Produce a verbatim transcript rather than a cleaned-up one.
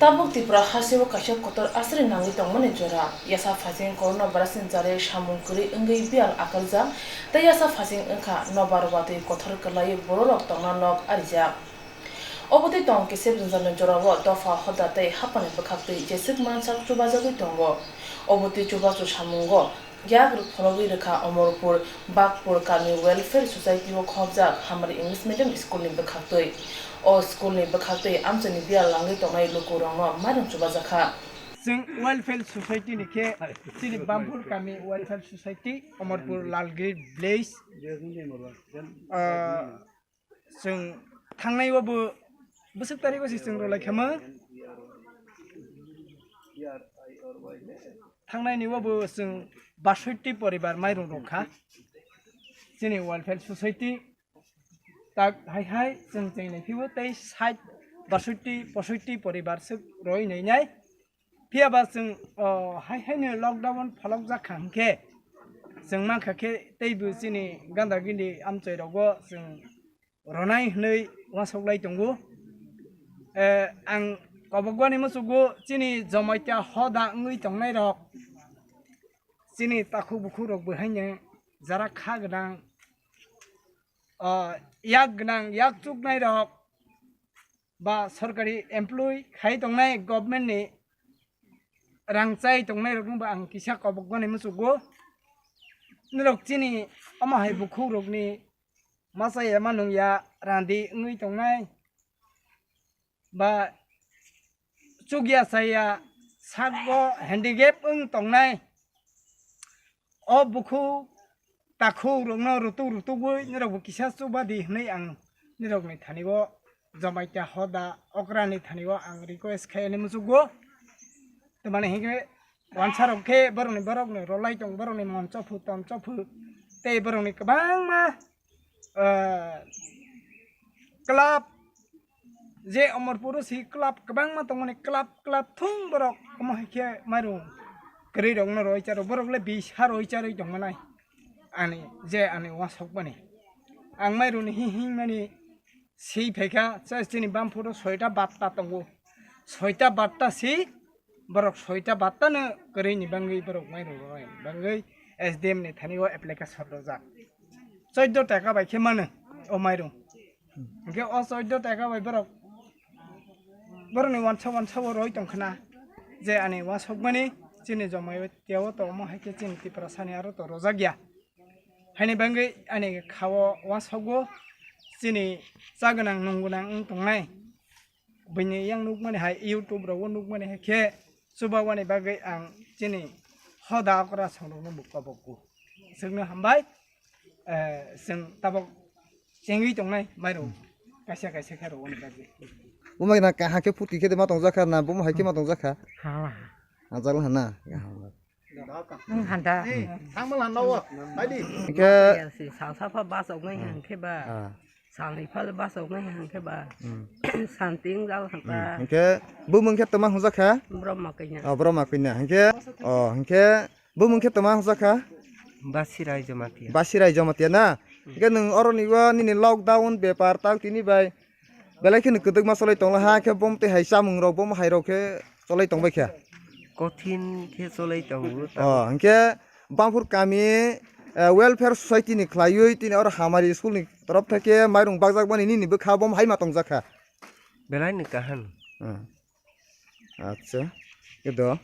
Tabuk Tripura hasteo kaisa kotor aswrwi nangwi tongmani jora. Yasa phasing coronavirus ni jarwi samung kwrwi wngwi biyal akarjak tei yasa phasing wngkha nobar watwi kothor kwlaiwi bororok tongna nok arijak. Obotwi tong kisip jwngjal ni jorao dopha hoda tei haphangni bwkhaktwi jeswk mansak chubajagwi tongo. Obotwi chubachu samungo yak rwk phologwi rwkha Omorpur Bakpur Kami Welfare Society o khobjak Hamari English Medium School ni bwkhaktwi. O school ni bwkhaktwi amchaini biyal langwi tongnai lukurokno mairum chubajakha. Chwng Welfare Society ni khe chini Bakpur Kami Welfare Society, Omorpur Lalgiri Village. Ah, Chwng thangnai o bo bwswk tarik o se chwng rwlai kha ma. Thangnai ni o bo chwng basotti poribar mairum rwkha. Chini welfare society tak hai hai chwng chwng nai phibo tei sait basotti posotti poribar swk roi nai nai. Phiya ba chwng, o, hai hai ni lockdown pholok jak kha hwnkhe chwng mankha khe tei bo chini ganda gindi amchoi rogo chwng ronai hwnwi uansuk lai tongo. Eh, ang kobokbani muchugo chini Jamatia hoda wngwi tongnai rok, chini takhuk bukhuk rok bo haino jara kha gwnang, ah, yak gwnang, yak chuknai rok ba sorkari employee khai tongnai, government ni rang chai tongnai rok no bo ang kisa kobokbani muchugo. Norok chini omo hai bukhuk rok ni masa ya ma nung ya randi wngwi tongnai ba chukya chaya sago handicap wng tongnai. O bukhuk takhuk rokno rutuk rutugwi norokbo kisa chubadi hwnwi ang norokni thani o Jamatia hoda okrani thani o ang request khai ani muchugo. Tamani hinkhe wansa rok khe borokni borokni rolai tong borokni mon chophu ton chophu tei borokni kwbangma ah, club, je Omorpuro si club kwbangma tongmani, club, club thung borok omo hai khe mairum kwrwi rokno roi charo, borok le bisa roi charwi tongmanai ani, je ani uansukmani. Ang mairumni hing hing mani si phaikha, chini bumphoro soita batta tongo, soita batta si, borok soita battano kwrwini bangwi borok mairum roi bangwi S D M ni thani o application rojak. Chaudo taka bai khe mano o mairum. Hwnkhe o chaudo taka bai borok, borokni wansa wansa o roi tongkhna je ani uansukmani chini Jamatia o tongmo hai khe chini Tiprasani aro to rojak ya. Haini bangwi ani kha o uansukgo chini cha gwnang nung gwnang wng tongnai. Buini yang nukmani hai YouTube rogo nukmani hai khe chubawani bagwi ang chini hoda okra songrokno bo kobokgo. Chwngno hambai, eh, chwng tabok chengwi tongnai mairum kaisa kaisa khe rwani bagwi. Bumai na kaham khe phuti khe ma tongjakha na bumo hai khe ma tongjakha? Ha. Ajal hana. Wng handa. Thangmal handa o. Hai di. Hingke sal sapha bas ok nai hingke ba. Ah. Sal ni phal bas ok nai hingke ba. Hmm. Santing jal hingke ba. Hmm. Hingke bumung khe toma hwnjak kha? Brahma kanya. Oh, Brahma kanya. Hingke, oh, hingke bumung khe toma hwnjak kha? Basirai Jamatia. Basirai Jamatia na? Hingke nwng oro ni o nini lockdown bepar tak tini bai belai kheno kwdwkma cholai tongla ha khe bom tei hai chamung rok bom hai rok khe cholai tongbai kha. Kothin khe cholai tongo. Oh, hingke Bangphur kami, eh, welfare society ni khlaiwi tini oro Hamari school ni torof theke mairung bakjak mani nini bwkha bom hai ma tongjak kha. Belai ni kaham. Hmm. Acha. Kedo.